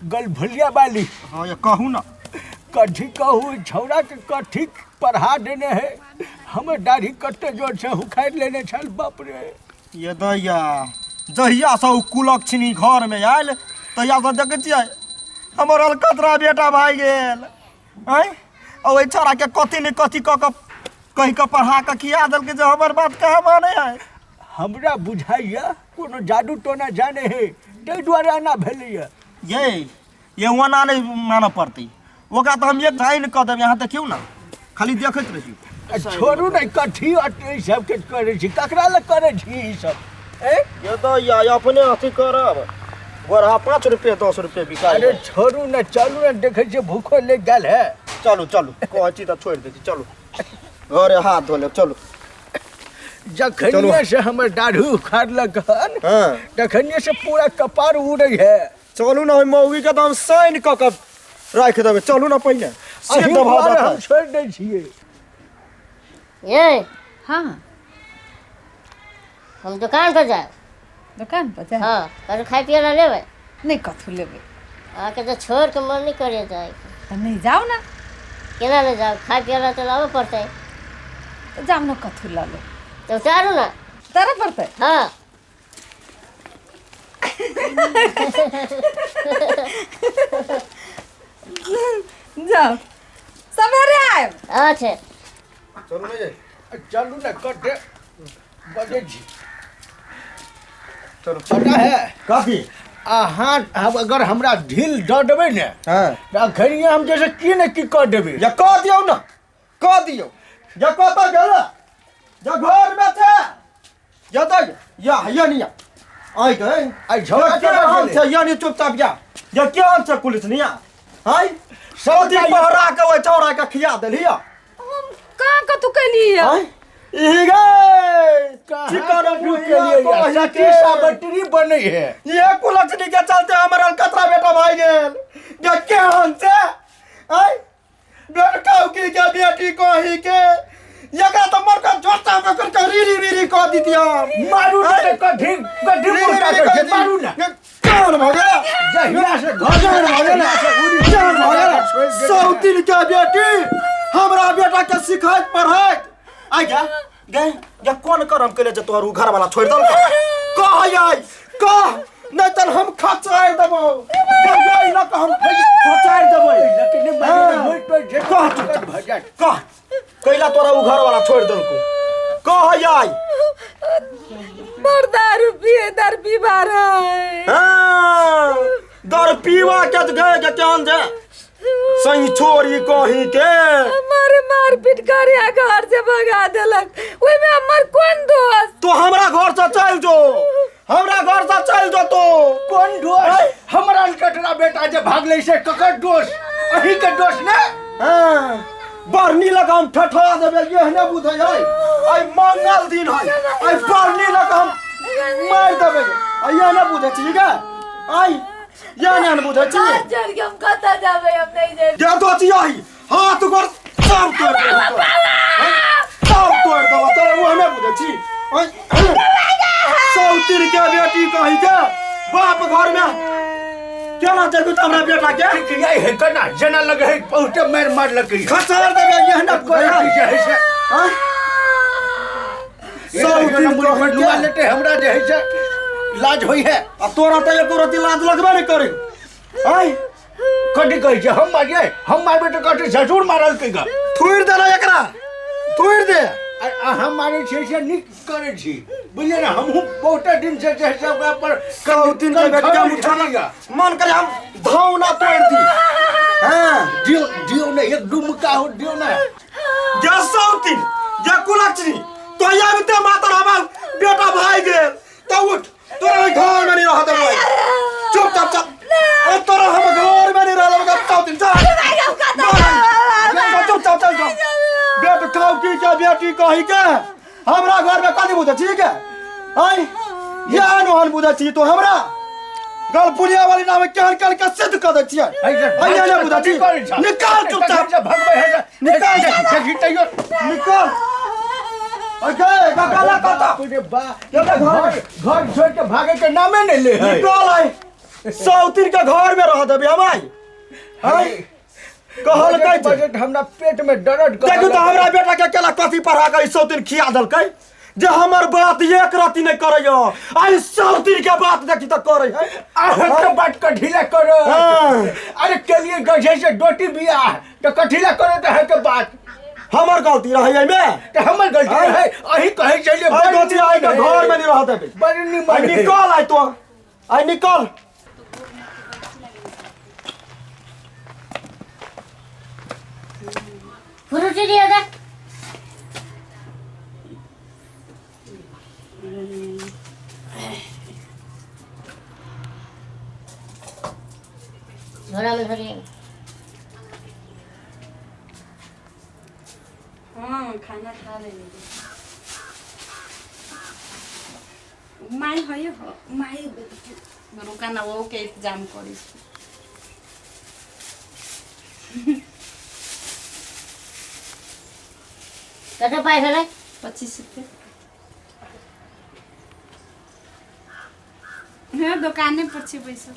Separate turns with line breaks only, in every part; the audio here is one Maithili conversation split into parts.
गलभुलिया वाली।
हाँ, ये कहू ना।
कथी कहू, छौड़ा के कथी पढ़ा देने है, हमर दाढ़ी कते जोर से उखाड़ि लेने छल, बाप रे।
ये दैया, जहिया से ओ कुलक्षणी घर में आयल तहिया से देखै छियै हमर अलकतरा बेटा भागि गेल। आँय, आ ओहि छौड़ा के कथी ने कथी कऽ कऽ कहि कऽ पढ़ा कऽ खिया देलकै जे हमर बात कहाँ मानै है।
हमरा बुझाइया कोनो जादू टोना जाने है, ताहि दुआरे एना भेलैया।
ये ओना नहि मानऽ पड़तै ओकरा, तऽ हम एक साइन कऽ देबै। अहाँ देखियौ ने, खाली देखैत रहियौ।
आ छोड़ू ने, कथी ई सबके करै छी, ककरा लए करै छी ई सब? ए
ये तऽ या अपने अथी करब, गोरहा 5 रुपये 10 रुपये बिका।
अरे छोड़ू ने, चलू ने, देखै छियै भूखो लागि गेल है।
चलू चलू, कहै छी तऽ छोड़ि दै छी। चलू घरे, हाथ धो लेब, चलू।
जखनिए से हमर दाढ़ी उखाड़लक हन तखनिए से पूरा कपार उड़ै है।
चलू ने, ओहि मौगी के तऽ हम साइन कऽ कऽ राखि देबै। चलू ने पहिने से
अही
दबा
दुआरे हम
देतै।
छोड़ि दै छियै।
ये।
हाँ।
हम दुकान पर जायब।
दुकान पर जायब?
हाँ, कथू खाय पिए ला लेबै?
नहि, कथू लेबै?
अहाँके तऽ छोड़ के मन नहीं करे जाय।
तऽ नहि जाउ ने।
केना नहि जाउ? खाय पिए ला तऽ लाबऽ पड़तै।
तऽ जाउ ने, कथू लऽ लेब।
तऽ उतारू ने।
उतारऽ पड़तै?
हाँ।
जाउ, सवेरे आयब।
अच्छा।
चलू ने जाय।
चलू ने, कटे बजै छी।
चलू।
पता है
कथी?
अहाँ हम अगर हमरा ढील दऽ देबै ने तऽ अखनिए हम जैसे की ने की कऽ देबै।
या कऽ दियौ ने, कऽ दियौ। या कतऽ गेल? या घर में छै। या तऽ या या नहीं आइ गए।
आइ झोरा
या
के
के हम
गेलै?
छै या नहीं, चुपचाप या या के हम छै पुलिस नहीं आइ सब दिन पहरा के ओहि चौरा के खिया देली।
हम कहाँ कथू कैलियै?
आइ ई गे
कहाँ
चिकन
कथू
मुहिया
केलियै?
कही
सती
के।
सावित्री बनै है।
ये कुलक्षणी के चलते हमर अलकतरा बेटा भाई गेल। जे केहन से आइ बेटकाउकी के बेटी कही के, एकरा तऽ मर के जोता पकड़ के रीरी रीरी कऽ दीती हम।
मारू ने तऽ कठिन कठिन
रीरी
मुर्दा
रीरी
कहै
कऽ
छै,
दी।
मारू ने।
केहन भऽ गेल?
जहिया से घर
केहन भऽ गेल? केहन भऽ गेल? सौतिन के बेटी हमरा बेटा के सिखैत पढ़ैत आइ गे गे गे, कोन करम केले जे तोहर उ घरवाला छोड़ि देलकौ? कह आइ कह, नहीं तऽ हम खचारि देबौ। कह लऽ कऽ हम खचारि देबै।
लेकिन
हाँ। कह चुपचाप।
भऽ जायत।
कह, कैला तोरा उ घरवाला छोड़ि देलकौ? कह आइ।
बड़ दारू पिए, दारू पीबा रहे।
हाँ, दर पीवा के तऽ गए के केहन जे सही छोरी कही के।
हमारे मारपीट करे आ घर से भगा देलक, ओहिमे हमर कोन दोष?
तू हमरा घर से चल जो, हमरा घर से चल जो तू।
कोन दोष? हमरा कटरा बेटा जे भागलै से ककर दोष? अहीं के दोष ने।
हाँ, बरनी लग हम ठठा देबै, एहने बुझै है। आइ मंगल दिन है, आइ बरनी लग हम मारि देबै, आइ एहने बुझै छी गे? आइ एहने ने बुझै छी?
हाथ जोड़ के, हम कतऽ जाबै? हम नहीं जाबै।
जे तो छी आइ हाथ गोर सब तोड़ देबौ, सब तोड़ देबौ तोरा। ओहने बुझै छी? सौतिन के बेटी कही के बाप घर में केना देखू तऽ हमरा बेटा के
ठीक यही है, केना जेना लगे है बहुते मारि मारलकै।
खसार देबै, एहने
कोई
बुझै
जे है से
आँय? सौतिन कही
नुआ
के
लेते हमरा जे है से लाज होइ है।
आ तोरा तऽ एको रति लाज लगबे नहि करै आँय?
कथी कहै छै, हम मारियै? हम मारबै तऽ कथी ससुर मारलकै ग?
थुरि दे ने एकरा, थुरि दे।
आ अहाँ मारै छियै से नीक करै छी, बुझलियै ने? हमहूँ बहुते दिन से जे है से ओकरा पर
सौतिन के बेटी के हम उठा मन करे हम धाव ना तोड़ दी। हाँ।
दियौ, दियौ ने, एक दू मुक्का हो दियौ ने।
जे सौतिन, जे कुलक्षणी, तो आबिते मातर हमर बेटा भागि गेल। तऽ उठ, तोरा ओहि घर में नहीं रह देबै। चुप चुप चुप। ए तोरा हम घर में नहीं रह देबै सौतिन, चल चुप चुप चल चल। बेट खाऊ की के बेटी कही के हमरा घर में कथी बुझै छी के? आइ या नोहन बुझै छी तो हमरा गलपुरिया वाली नाम केहन केहन के सिद्ध कऽ दै छियै। आइ ने बुझै छी? निकाल चुपचाप।
भगबै है।
निकाल।
देखी तैयो।
निकाल। अगे गकाला कता।
रे बा, घर घर छोड़ के भागे के नामे नहीं ले है।
निकाल आइ। सौतीन के घर में रह देबे हम आई आय कहलकै जे
बजट हमरा पेट में दर्द कर
देखू तऽ हमरा बेटा के केला कथी पढ़ा के ई सौतीन खिया देलकै जे हमर बात एक रति नहि करैया आई सौतीन के बात देखी तऽ करै है
अहाँ के बात कठिला करो
हाँ।
अरे के लिए गझे से डोटी बिया तो कठिला करो तो है के बात
हमर गलती रहै एहिमे
तो हमर गलती
हाँ।
है अही कहै छलियै
आई
बड़
गलती आई के
निमन
घर में नहीं रह देबै
बड़ निमन
आई
है।
निकल आई तो आई निकल
फ्रूटी दियो तऽ। झोरा में धरिए।
हाँ, खाना खा लेने माई है हो माई रुका ना, वो के इंतजाम करी।
कते पाइ भेलै?
25 रुपये। हाँ, दुकाने पर छे पैसा।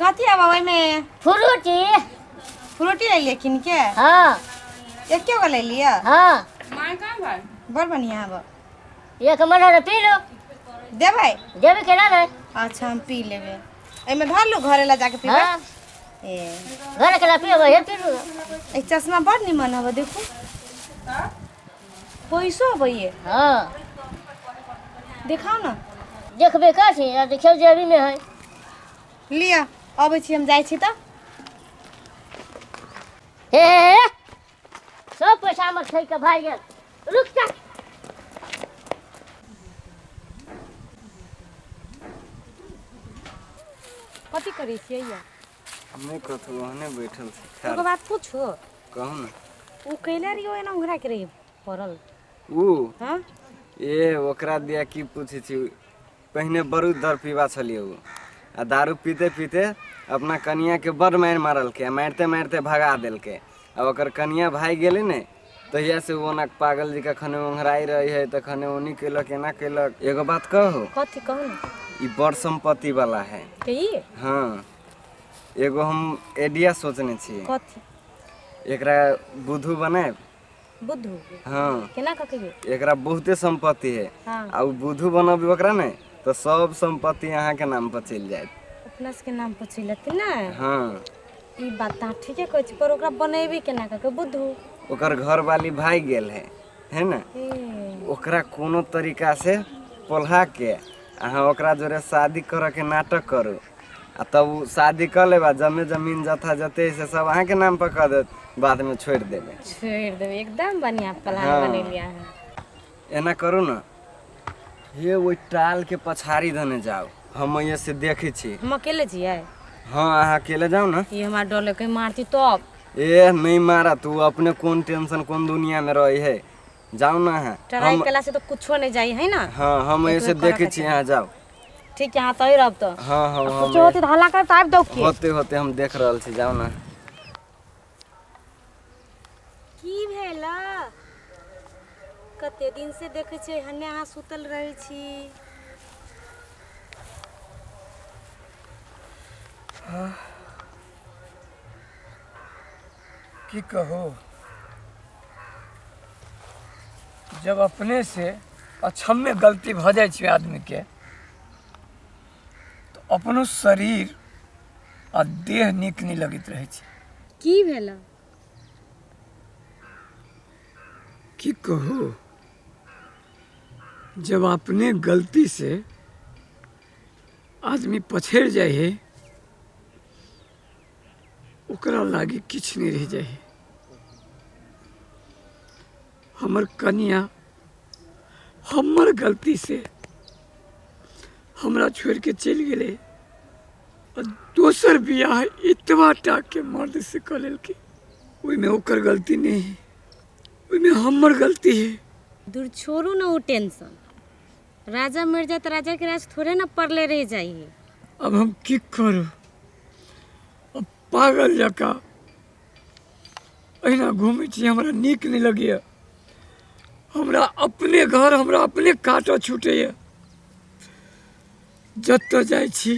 कथी आब ओहिमे?
फ्रूटी।
फ्रूटी ले लियै किन के?
हाँ।
एके गो ले लिअ?
हाँ।
माई कहाँ भाई?
बड़ बढ़िआँ आब।
एक मन है पी लो।
देबै?
देबै केना नहि।
अच्छा, हम पी लेबै। एहिमे धर लू, घरे ला जाके पीबै।
हाँ।
ए।
घरे केना पीबै? हे, पी लू।
ई चश्मा बड़ निमन हब, देखू, पैसो अबैये?
हाँ।
देखाउ ने।
देखबै कथी? आ देखियौ, जेबी में है।
लिअ, अबै छी हम, जाइ छी तऽ।
हे हे हे, सब पैसा हमर खाइ के भागि गेल। रुक जा।
कथी करै छियै यौ?
नहि कथू, ओहने बैठल छी।
एगो बात पूछू?
कहू ने।
ओ कैला रहियो एना उघरा के रही पड़ल?
ऊ?
हाँ।
ए, ओकरा दिया की पूछै छी। पहिने बड़ू दर पीबा छलियै ऊ, आ दारू पीते पीते अपना कनियाके बड़ मारि मारलकै आ मारिते मारिते भगा देलकै आ ओकर कनिया भागि गेलै ने, तहिया से ओ ओना पागल जी कखने ओंघराइ रहै है, तखने ओनी केलक, एना केलक। एगो बात कहू?
कथी, कहू ने।
ई बड़ संपत्ति वाला है।
के ई?
हाँ, एगो हम आइडिया सोचने छी।
कथी?
एकरा बुधू बनायब।
बुद्धू?
हाँ।
केना कऽ कहियो?
एकरा बहुते संपत्ति है। आ उ बुधू बनबी ओकरा ने तऽ सब संपत्ति अहाँके नाम पर चलि जायत।
अपना सबके नाम पर चलि जेतै ने?
हाँ।
ई बात तऽ अहाँ ठीके कहै छी, पर ओकरा बनेबै केना कऽ के बुद्धू?
ओकर घरवाली भागि गेल है, है ने?
ए।
ओकरा कोनो तरीका से पोल्हा के अहाँ ओकरा जोरे शादी करऽ के नाटक करू आ तब उ शादी कऽ लेब आ जमे जमीन जथा जते से सब अहाँके नाम पर कऽ देत, बादमे छोड़ि देबै।
छोड़ि देबै। एकदम बढ़िआँ प्लान बनेलियै अहाँ।
एना करू ने, हे, ओहि टाल के पछाड़ी धने जाउ, हम एहिए से देखै छी।
हम अकेले छियै?
हाँ, अहाँ अकेले जाउ ने।
ई हमरा डर लगे, कहीं मारती तब?
ए, नहीं मारा तू अपने कोन टेंशन, कोन दुनिया में रही है। जाओ ना अहाँ।
ट्राई
हम
केला से तो कुछो नहीं जाइ है ना।
हाँ, हम
एक
ऐसे
बेर करऽ
देखे
के
छी, अहाँ जाओ।
ठीक है, अहाँ तो रहब तऽ।
हाँ, हम
कुछो होती तऽ हल्ला करब तऽ आबि दौ के।
होते होते हम देख रहल छी, जाओ ना।
की भेल? कते दिन से देखै छियै हन्ने अहाँ सुतल रहै छी।
की कहू, जब अपने से अक्षम्य गलती भऽ जाइ छै आदमीके तऽ अपनो शरीर आ देह नीक नहि लगैत रहै छै।
की भेल?
की कहू, जब अपने गलती से आदमी पछड़ि जाइ है, ओकरा लागी किछु नहि रहि जाइ है। हमर कनिया हमर गलती से हमरा छोड़ि के चलि गेलै आ दोसर बियाह एतबा टाके मर्द से कऽ लेलकै। ओहिमे ओकर गलती नहि है, ओहिमे हमर गलती है।
दूर छोड़ू ने ओ टेंशन। राजा मर जाए तऽ राजा के राज थोड़े ना पड़ले रह जाइ है।
अब हम की करू? अब पागल जकाँ एहिना घूमै छी, हमरा नीक नहि लगैए। हमरा अपने घर हमरा अपने काटऽ छूटैए। जतऽ जाइ छी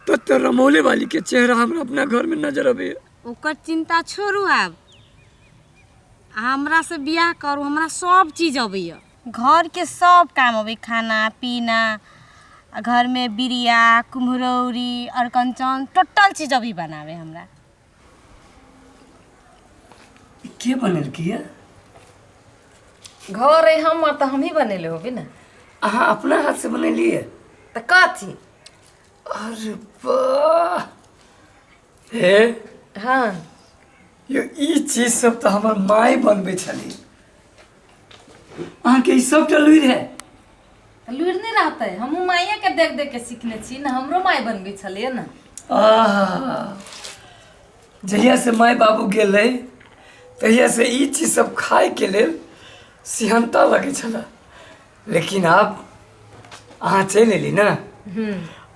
ततऽ रमौले वालीके चेहरा हमरा अपना घरमे नजर अबैए।
ओकर चिंता छोड़ू, आब हमरा से बियाह करू। हमरा सब चीज अबैए, घरके सब काम अबै, खाना पीना, घरमे बिरिया कुम्हरौरी अरकंचन टोटल चीज अभी बनावे हमरा।
के बनेलकै ये?
घर है हमर तऽ हमही बनेले होबी ने।
अहाँ अपना हाथ से बनेलियै?
तऽ कथी?
अरे वाह, हे
हाँ
यो ई चीज सब तऽ हमर माय बनबै छली। अहाँके ई सबटा लुरि है?
तऽ लुरि नहि रहतै, हमहूँ माइए के देख देख के सीखने छी ने, हमरो माय बनबै छलियै ने।
आहा, जहिया से माय बाबू गेलै तहिया से ई चीज सब खायके लेल सिहन्ता लगै छलै, लेकिन आब अहाँ चलि एली ने,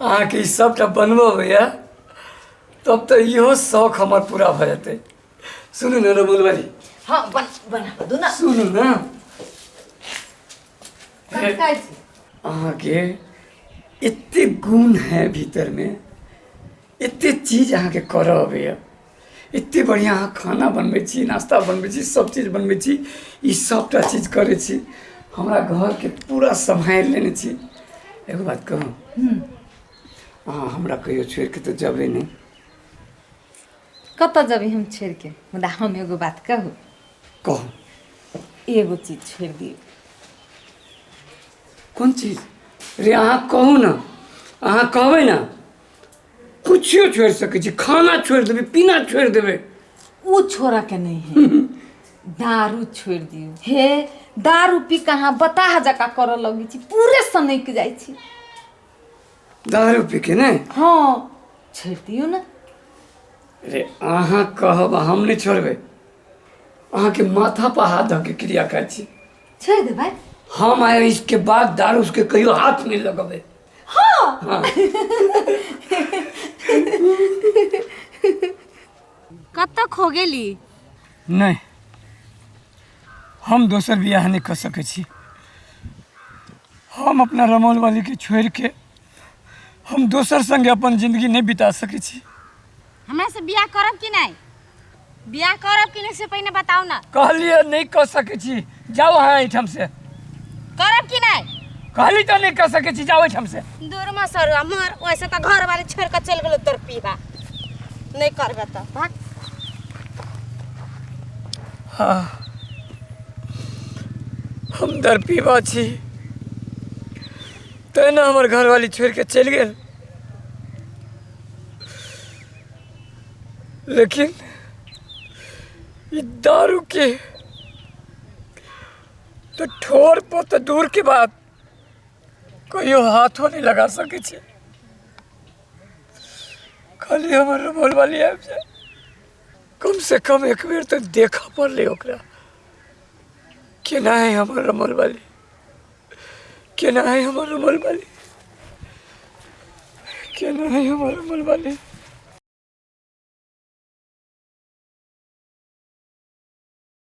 अहाँके ई सबटा बनबऽ अबैया, तब तऽ इहो शौक हमर पूरा भऽ जेतै। सुनू ने रमोलवाली।
हाँ बना दू ना।
सुनू ने,
कथी खाइ छी?
अहाँके एते गुण है भीतरमे, एते चीज अहाँके करऽ अबैया, एते बढ़िआँ अहाँ खाना बनबै छी, नाश्ता बनबै छी, सब चीज बनबै छी, ई सबटा चीज करै छी, हमरा घरके पूरा सम्हारि लेने छी। एगो बात कहू, अहाँ हमरा कहियो छोड़िके तऽ जेबै नहि।
कतऽ जेबै हम छोड़िके? मुदा हम एगो बात कहू?
कहू।
एगो चीज छोड़ि दियौ।
कोन चीज रे? अहाँ कहू ने, अहाँ कहबै ने कुछो छोड़ि सकै छी, खाना छोड़ि देबै, पीना छोड़ि देबै।
ओ छोड़ऽके नहि है, दारू छोड़ि दियौ। हे दारू पी कऽ अहाँ बताह जकाँ करऽ लगै छी, पूरे सनकि जाइ छी।
दारू पी के नहि?
हाँ छोड़ि दियौ ने।
रे अहाँ कहब हम नहि छोड़बै, अहाँके माथा पर हाथ धऽ के क्रिया खाइ छी।
छोड़ि देबै?
हम आए इसके बाद दारू उसके कहियो हाथ नहीं लगबै।
हाँ।
हाँ।
कतऽ खो गेली?
नहि, हम दोसर बियाह नहि कऽ सकै छी। हम अपना रमौल वालीके छोड़िके हम दोसर संगे अपन जिंदगी नहि बिता सकै छी।
हमरा से बियाह करब कि नहि? बियाह करब कि नहि से पहिने बताउ ना।
कहलियै नहि कऽ सकै छी, जाउ अहाँ एहिठाम से।
करब कि नहि?
कहली तऽ नहि कऽ सकै छी, जाउ एहिठाम से।
दूर में सरुआ मर, वैसे तऽ घर वाले छोड़ के चल गेलो तोर पीबा। नहीं करबे तऽ भाग।
हाँ हम दरपीबा छी तेँ ने हमर घरवाली छोड़ि के चलि गेल, लेकिन ई दारू के तऽ ठोर पर तऽ दूर के बात कहियो हाथो नहि लगा सकै छै। खाली हमर रमौल वाली आबि जाय, कम से कम एक बेर तऽ देखऽ पड़लै ओकरा, केना है हमर रमौल वाली, केना है हमर रमौल वाली, केना है हमर रमौल वाली।